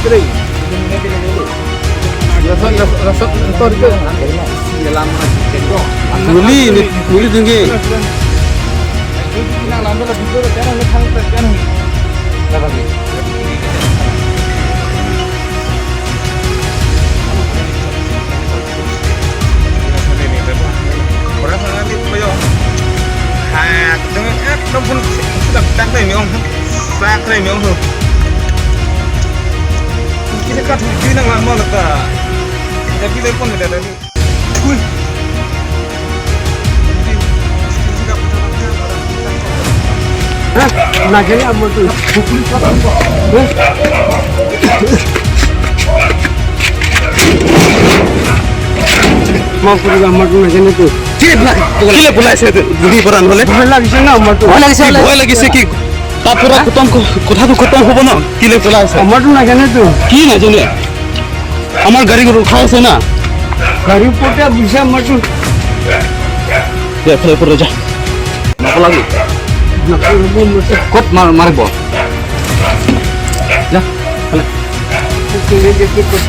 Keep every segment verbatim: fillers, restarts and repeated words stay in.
Lasot, lasot, lasot, lasot ke. Nuli, ni, nuli tinggi. Nagele amor tu. Mau pura amor tu nagele tu. Kile pula, kile pula ase tu. Budi paran bole. Bhoi lagise na amor tu. Bhoi lagise, bhoi lagise ki? Tapura kotong ko, kotha tu kotong hobo na. Kile pula ase. Amor tu nagele tu. Ki nagele? Amar gari ko rukha ase na. Gari porte bisa amor tu. Ya, phale phale ja. Nako lagi. Nako lagi mesti. Kot mar, mar bo. Ya, phale. Oke, dia dia kot.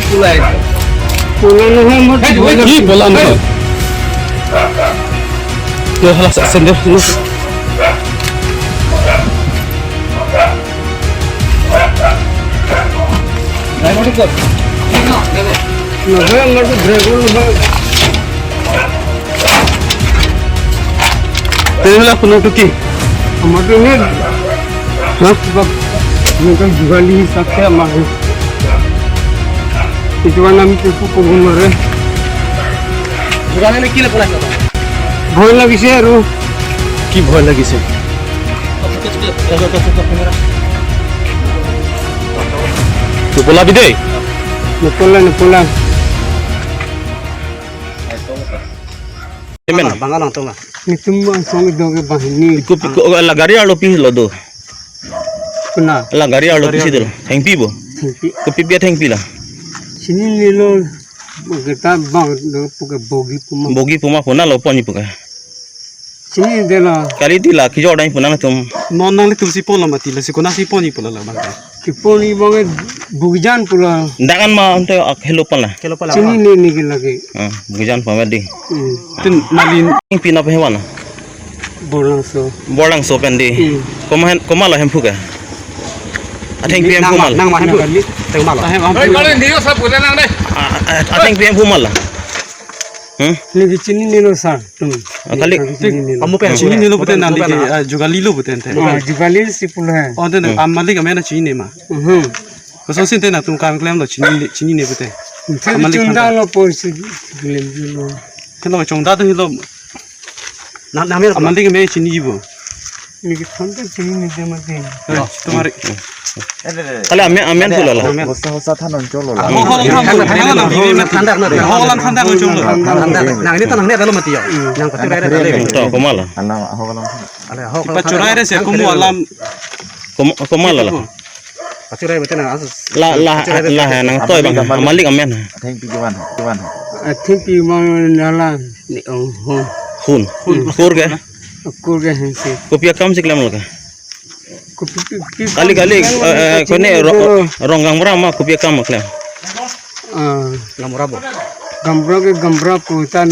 Pula. Pula no hai mo. Ki pula no? Yo, hala sa sende. Tini la punung tuki. Amar tu ni. Hah? Sebab ni kan Jugali hisab se amar. Itu kan kami tipu kubun mare. Jugali ni kile pula sa? Bhoi lagise aru. Ki bhoi lagise? Nupula bide? Nupula, nupula. Amen. Bang alang tong la. Nitum bang song do ke bahini. Ko, ko, la gari arlo pi lo do. Kuna. La gari arlo pi si do. Thengpi bo. Thengpi. Kopi pi thengpi la? Chinine lo. Kita bang do puke bogi puma. Bogi puma puna lo pon ni puke. Chinine lo. Kali ti la kijor dang puna tum. Non nanglitum si pon lo mati la, si kona si pon ni pula la bang. Si pon ni bang bogi jan pula. Dangan ma ante ak helo pala. Helo pala. Chinine ni ke lagi. Ah, bogi jan pama di. Hmm. Tin malin. Pina pe hewan. Borlangso. Borlangso pen di. Hmm. Koma hen, koma la hemphu ke? Athengpi hemphu ma la? Nang ma hemphu. Teng ma la. Hei, kalau dia sa pula nang deh. A, a, athengpi hemphu ma la? Hmm? Neke chinine lo sir. Hmm. Ah, kali. Neke chinine lo. Kamu pen chinine lo pute nang di ke, ah, Jugali lo pute ente. Ah, Jugali si pula. Oh, ente. Hmm. Amalik amen chinine ma. Hmm. Koson sin te nangtum kam klem lo chinine, chinine pute. Amalik chunda lo po si klem lo. Kalo chunda tu lo. Na, na, amalik me chini bo. Neke thon ta chinine de mati. Eh, tumhari. Kali amen, amen pula la. Hosa, hosa than onchol lo la. Ho, ho, ho, ho, ho, ho, ho, thanda na de. Ho, ho, thanda onchol lo. Thanda. Nang ini tanang ne dalo mati ya. Nang pati rai rai. To, koma la? Alam, ho, ho, thanda. Ale, ho, ho, kipa thanda. Churai re se, kumu alam. Kom-, koma la la? Pachurai betul na, asus. La, la, pachurai betul. La, nang toi bang, amalik amen. Athengpi kiman, kiman. Athengpi mang nala ni ong ho. Hun. Hun. Kur ke? Kur ke hensi. Kopi akam si klem lo ke? Kopi, kopi, kopi. Kali, kali, eh, eh, kone ro-, Rong Gaonbura ma kopi akam klem? Ah. Gaonbura bo. Gaonbura ke Gaonbura putan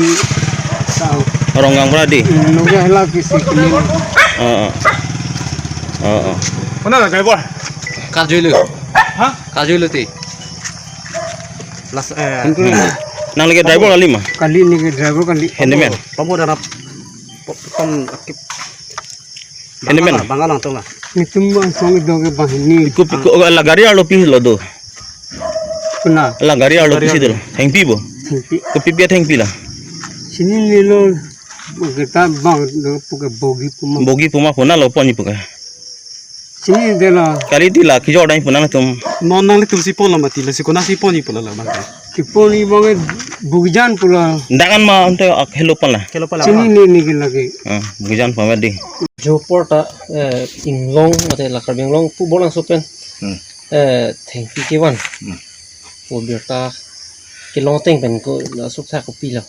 sa. Rong Gaonbura di. Hmm, nunggu hala kisi kini. Oh, oh. Oh, oh. Mana la driver? Karjui lo. Hah? Karjui lo ti. Las, eh. Nang lagi driver kali ma? Kali neke driver kali. Handyman. Pamu darap. Pom akip. Handyman. Bang alang tong la. Nitum bang song do ke bahini. Ko, ko, la gari arlo pi lo do? Kuna. La gari arlo pi si do? Thengpi bo? Thengpi. Kopi pi thengpi la? Chinine lo. Kita bang do puke bogi puma. Bogi puma puna lo pon ni puke. Chinine lo. Kali ti la kijor dang puna tum. Non nanglitum si pon lo mati la, si kona si pon ni pula la bang. Kipon ibonge Bugijan pulo. Dakan ma ante ak helo pala. Kelo pala. Chini ne ne ke lagi. Ah, Bugijan pama di. Jopor ta, eh, Inglong, mate la Karbi Anglong pu Borlangso pen. Hmm. Eh, thengpi kevan. Hmm. Pu birta kelong ateng pen ko la suksa kopilo.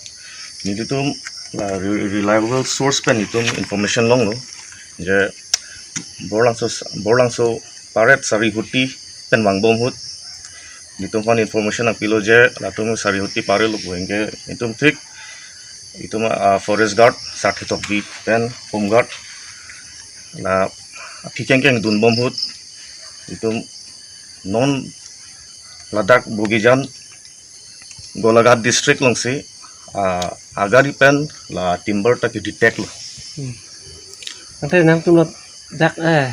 Nelitum la re- reliable source pen itum information longlo. Je Borlangso, Borlangso paret Sarihuti pen vangbom ahut. Itum aphan information nangpilo je latum Sarihuti paret lo pu anke itum thik itum, ah, forest guard, Sakhi Tokbi pen home guard. La aphi kengkeng dunbom ahut itum non ladak Bugijan Golaghat district alongsi, ah, agari pen la timber ta ke detect lo. Hmm. Ante nangtum ladak, eh,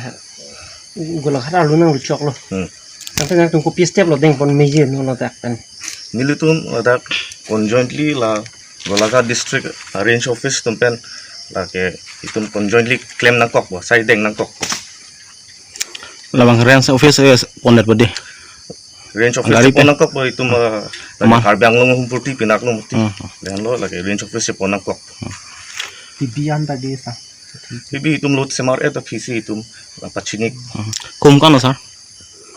Golaghat arlo nangluchoklo. Hmm. Ante nangtum kopi step lo dengpon meji non ladak pen. Nelitum ladak conjointly la Golaghat district range office atum pen lake itum conjointly klem nangkokpo, sai deng nangkokpo. Labang range office, eh, pondetpo di. Range office agari pon nangkokpo itum, eh, lake Karbi Anglong humpurti pinak lo muti. Hmm. Lahenlo lake range office pon nangkok. Pibi anta desa. Pibi itum lot semar et office itum, eh, pachinik. Hmm. Hum kan, sir?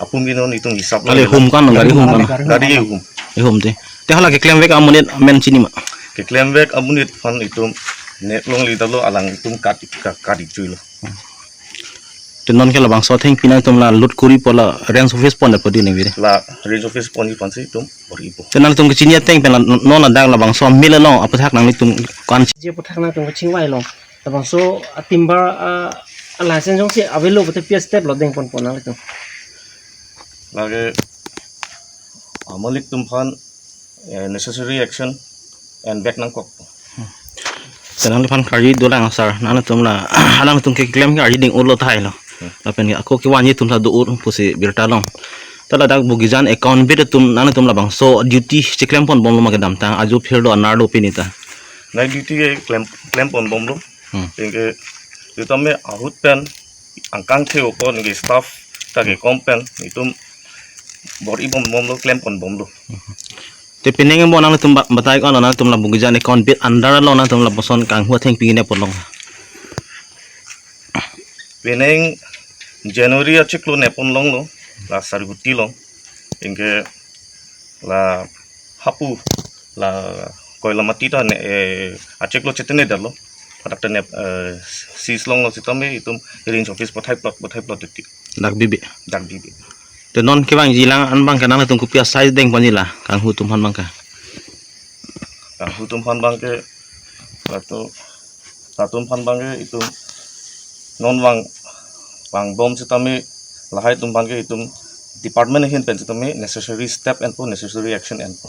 Apum ke non itum hisap. Kali hum kan, gari hum kan? Gari hum. Eh, hum te. Te hala keklemvek amonit amen chini ma? Keklemvek amonit aphan itum net longle detlo, alang itum kat kat kat-ik chuilo. Te non ke labangso athengpi nangtum la lut kuri pu la range office pondetpo di ne vire. La range office ponji aphansi itum bor-ipo. Te nangtum kechini ateng pen la non ladak labangso amel along aputhak nanglitum kan? Je aputhak nangtum kachingvai long. Labangso a timber, ah, a license jongsi avelo pute pi step lo dengponpo nanglitum? Lake, ah, malik atum aphan, eh, necessary action envek nangkok. Te nangliphan karju dolang sir, nangtum la, nangtum keklem ke arju ding ulo tahai lo. Hmm. Lapen ke ako kevanji atum ta do-ur pusi birta long. Ta ladak Bugijan account bit atum nangtum labangso duty cheklemponbomlo ma kedamtang, ajo phirlo anerlo pini ta? Night duty ke klem klemponbomlo. Hmm. Anke itum me ahut pen angkang the okon ke staff ta ke kom pen itum bor-ibom bomlo, klemponbomlo. Te penang mo nangtum ba- batai ko nangtum la Bugijan account bit under lo nangtum lapuson kanghu athengpi ne polong? Penang January achiklo nepon longlo, la Sarihuti along. Anke la hapu la Koilamati ta ne, eh, achiklo chetene detlo. Hadak ta ne, eh, seize longlo sitame itum range office pathai plot, pathai plot titi. Dak bibe. Dak bibe. Te non kevangji lang an abang ke nangtum kopi asai dengponji la kanghu atum aphan abang ke? Kanghu atum aphan abang ke lato, latum aphan abang ke itum non vang vangbom sitame, lahai atum aphan ke itum department ahin pen sitame necessary step enpo, necessary action enpo.